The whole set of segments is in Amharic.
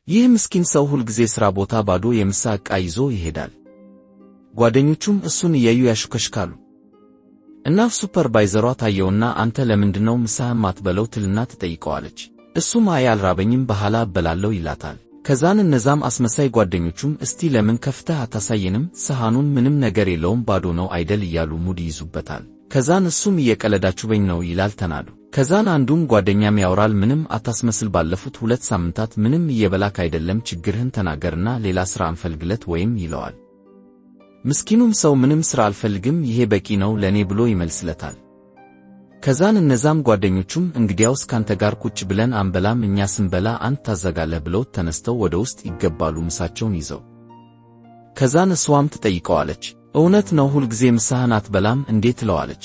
ይህ ምስኪን ሰው ሁልጊዜ ሥራ ቦታ ባዶ የምሳ ዕቃ ይዞ ይሄዳል። ጓደኞቹም እሱን እያዩ ያሹከሽካሉ። እና ሱፐርቫይዘሯ ታየውና አንተ ለምንድነው ምሳህን ማትበለው ትልና ትጠይቀዋለች። እሱም አይ አልራበኝም፣ በኋላ እበላለሁ ይላታል። ከዛን እነዛም አስመሳይ ጓደኞቹም እስቲ ለምን ከፍተህ አታሳየንም? ሰሃኑን ምንም ነገር የለውም፣ ባዶ ነው አይደል እያሉ ሙድ ይይዙበታል። ከዛን እሱም እየቀለዳችሁብኝ ነው ይላል ተናዶ። ከዛን አንዱም ጓደኛም ያወራል፣ ምንም አታስመስል፣ ባለፉት 2 ሳምንታት ምንም እየበላክ አይደለም፣ ችግርህን ተናገርና ሌላ ሥራ እንፈልግለት ወይም ይለዋል። ምስኪኑም ሰው ምንም ሥራ አልፈልግም፣ ይሄ በቂ ነው ለእኔ ብሎ ይመልስለታል። ከዛን እነዛም ጓደኞቹም እንግዲያውስ ካንተ ጋር ቁጭ ብለን አንበላም፣ እኛ ስንበላ አንተ ታዘጋለህ ብለው ተነስተው ወደ ውስጥ ይገባሉ ምሳቸውን ይዘው። ከዛን እሷም ትጠይቀዋለች፣ እውነት ነው ሁልጊዜ ምሳህን አትበላም እንዴ ትለዋለች።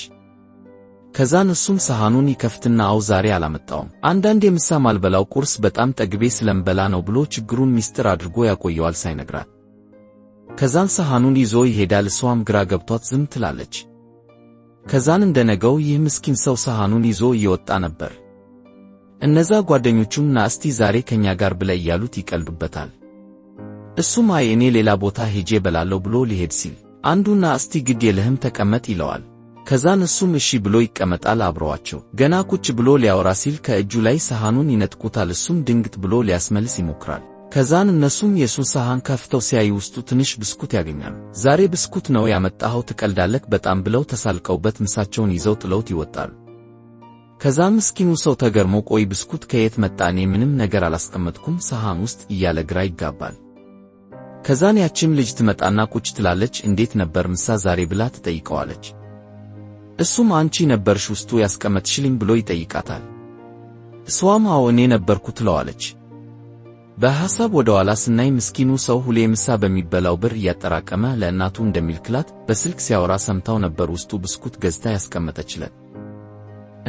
ከዛን እሱም ሰሃኑን ይከፍትና አው ዛሬ አላመጣውም፣ አንዳንዴ ምሳ ማልበላው ቁርስ በጣም ጠግቤ ስለምበላ ነው ብሎ ችግሩን ሚስጥር አድርጎ ያቆየዋል ሳይነግራት። ከዛን ሰሃኑን ይዞ ይሄዳል። እሷም ግራ ገብቷት ዝም ትላለች። ከዛን እንደነገው ይህ ምስኪን ሰው ሰሃኑን ይዞ እየወጣ ነበር። እነዛ ጓደኞቹም ና እስቲ ዛሬ ከኛ ጋር ብላ እያሉት ይቀልዱበታል። እሱም አይ እኔ ሌላ ቦታ ሄጄ በላለሁ ብሎ ሊሄድ ሲል አንዱና እስቲ ግድ የለህም ተቀመጥ ይለዋል። ከዛን እሱም እሺ ብሎ ይቀመጣል አብረዋቸው። ገና ቁጭ ብሎ ሊያወራ ሲል ከእጁ ላይ ሰሃኑን ይነጥቁታል። እሱም ድንግጥ ብሎ ሊያስመልስ ይሞክራል። ከዛን እነሱም የሱን ሰሃን ከፍተው ሲያዩ ውስጡ ትንሽ ብስኩት ያገኛሉ። ዛሬ ብስኩት ነው ያመጣኸው፣ ትቀልዳለህ በጣም ብለው ተሳልቀውበት ምሳቸውን ይዘው ጥለውት ይወጣሉ። ከዛም ምስኪኑ ሰው ተገርሞ ቆይ ብስኩት ከየት መጣ? እኔ ምንም ነገር አላስቀመጥኩም ሰሃን ውስጥ እያለ ግራ ይጋባል። ከዛን ያችም ልጅ ትመጣና ቁጭ ትላለች። እንዴት ነበር ምሳ ዛሬ ብላ ትጠይቀዋለች። እሱም አንቺ ነበርሽ ውስጡ ያስቀመጥሽልኝ ብሎ ይጠይቃታል። እሷም አዎ እኔ ነበርኩ ትለዋለች። በሐሳብ ወደ ኋላ ስናይ ምስኪኑ ሰው ሁሌ ምሳ በሚበላው ብር እያጠራቀመ ለእናቱ እንደሚልክላት በስልክ ሲያወራ ሰምታው ነበር ውስጡ ብስኩት ገዝታ ያስቀመጠችለት።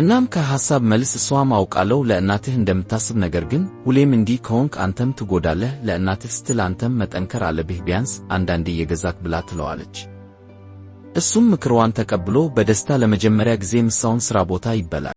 እናም ከሐሳብ መልስ እሷም አውቃለሁ ለእናትህ እንደምታስብ፣ ነገር ግን ሁሌም እንዲህ ከሆንክ አንተም ትጎዳለህ፣ ለእናትህ ስትል አንተም መጠንከር አለብህ፣ ቢያንስ አንዳንዴ እየገዛክ ብላ ትለዋለች። እሱም ምክሯን ተቀብሎ በደስታ ለመጀመሪያ ጊዜ ምሳውን ሥራ ቦታ ይበላል።